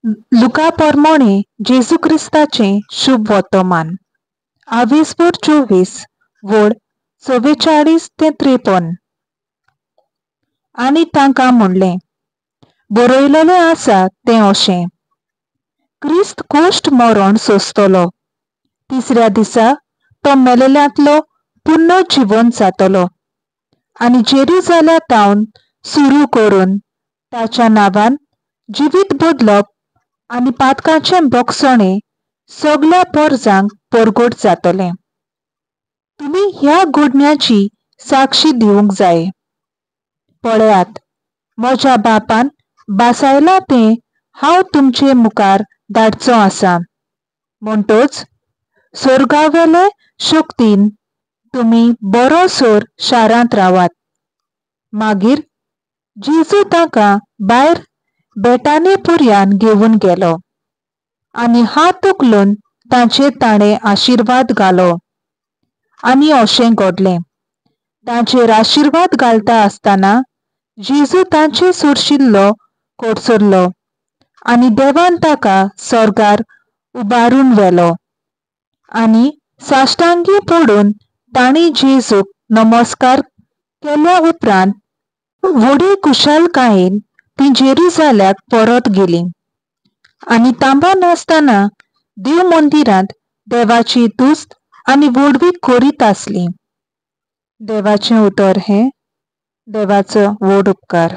लुका पोरमोणे जेजू क्रिस्ताचें शुभ वर्तमान आवेसभर 24 वळ 44 ते 53. आनी तांकां म्हणलें, बरयलेलें आसा तें अशें, क्रिस्त कोश्ट मरण सोंसतलो, तिसऱ्या दिसा तो मेलेल्यांतलो पुनर्जिवंत जातलो आनी जेरुजाल्या तावन सुरू करून ताच्या नांवान जिवीत बदलप आनी पातकाचें बोगसणें सगल्या पोरजांक परगट जातलें. तुमी ह्या घडण्याची साक्षी दिवंक जाय. पळयात, म्हज्या बापान भासायलां तें हांव तुमचे मुखार धाडचो आसा. म्हणटच सोर्गावेले शक्तीन तुमी बरो सोर शारांत रावात. मागीर जेजू तांकां भायर बेटानी पुरयान घेवन गेलो आनी हात उखलून तांचेर ताणें आशिर्वाद घालो. आनी अशें घडलें, तांचेर आशिर्वाद घालता आसतना जेजू तांचे सुरशिल्लो कडसरलो आनी देवान ताका सोर्गार उबारून व्हेलो. आनी साश्टांगी पडून तांणी जेजूक नमस्कार केल्या उपरांत व्हडे खुशालकायेन तीं जेरुजाल्याक परत गेलीं आनी तांबा नासतना देव मंदिरांत देवाची तुस्त आनी व्हडवीक करीत आसलीं. देवाचें उतर हें देवाचो व्हड उपकार.